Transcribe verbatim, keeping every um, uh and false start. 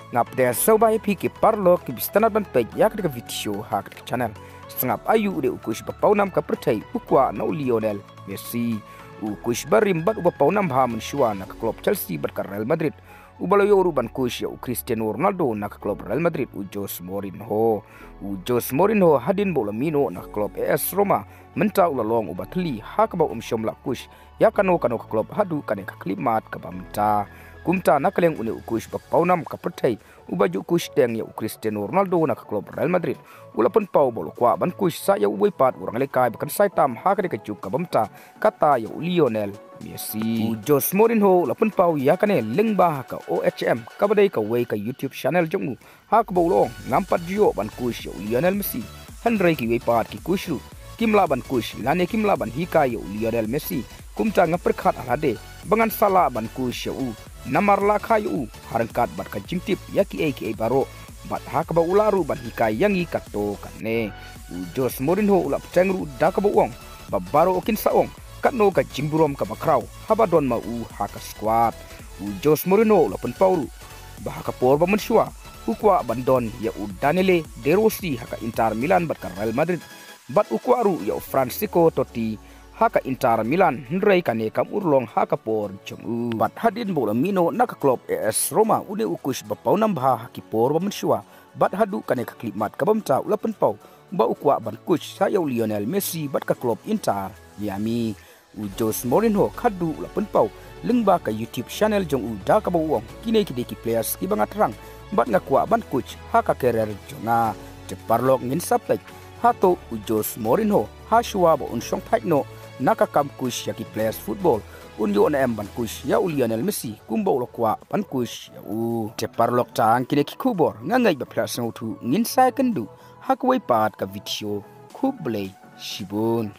Nga pdiang sngewbha ïa phi ki paralok kiba sngewtynnat ban peit ïa kane ka video ha kane ka channel. Sngap aïu u dei u coach ba pawnam ka pyrthei u kwah na u Lionel Messi. U coach barim bad uba pawnam bha mynshuwa na ka club Chelsea bad ka Real Madrid, uba la ïoh ruh ban coach ïa u Cristiano Ronaldo na ka club Real Madrid, u Jose Mourinho. U Jose Mourinho hadien ba u la mih noh na ka club AS Roma, mynta u la long uba thylli ha kaba um shym la coach ïa kano kano ka club haduh kane ka khyllipmat kaba mynta. Kumta na ka liang une u coach ba pawnam ka pyrthei, uba ju coach teng ïa u Cristiano Ronaldo na ka club Real Madrid, u la pynpaw ba u la kwah ban coach sa ïa uwei pat u ranglehkai ba kynsai tam ha kane ka juk kaba mynta, kata ïa u Lionel Messi. U Jose Mourinho u la pynpaw ïa kane lyngba ha ka O H M, kaba dei kawei ka YouTube channel jong u, ha kaba u la ong, ngam pat ju ïoh ban coach ïa u Lionel Messi, hynrei kiwei pat ki coach ruh kim lah ban coach lane kim lah ban hikai ïa u Lionel Messi. Kumta nga pyrkhat ha lade ba ngan sa lah ban coach ïa u, namar la kha ïa u ha ryngkat bad ka jingtip ïa kiei kiei baroh, bad ha kaba u lah ruh ban hikai ïa ngi katto katne. U Jose Mourinho u la bteng ruh da kaba u ong ba baroh kin sa ong katno ka jingburom kaba khraw haba don ma u ha ka squad. U Jose Mourinho u la pynpaw ruh ba ha ka por ba mynshuwa u kwah ban don ïa u Daniele De Rossi ha ka Inter Milan bad ka Real Madrid, bad u kwah ruh ïa u Francesco Totti ha ka Inter Milan, hynrei kane kam urlong ha ka por jong u. Bad hadien ba u la mih noh na ka club AS Roma, une u coach ba pawnam bha ha ki por ba mynshuwa, bad haduh kane ka khyllipmat kaba mynta u la pynpaw ba u kwah ban coach sa ïa u Lionel Messi bad ka club Inter Miami. U Jose Mourinho khadduh u la pynpaw lyngba ka YouTube channel jong u da kaba u ong, kine ki dei ki players kiba nga thrang bad nga kwah ban coach ha ka career jong nga. Te paralok, ngin sa peit hato u Jose Mourinho ha shuwa ba un shong phai noh na ka kam coach ïa ki players football, un ïoh ne em ban coach ïa u Lionel Messi kumba u la kwah ban coach ïa u. Te paralok, tang kine ki khubor, nga ngeit ba phi la sngewthuh. Ngin sa ïakynduh ha kawei pat ka video. Khublei shibun.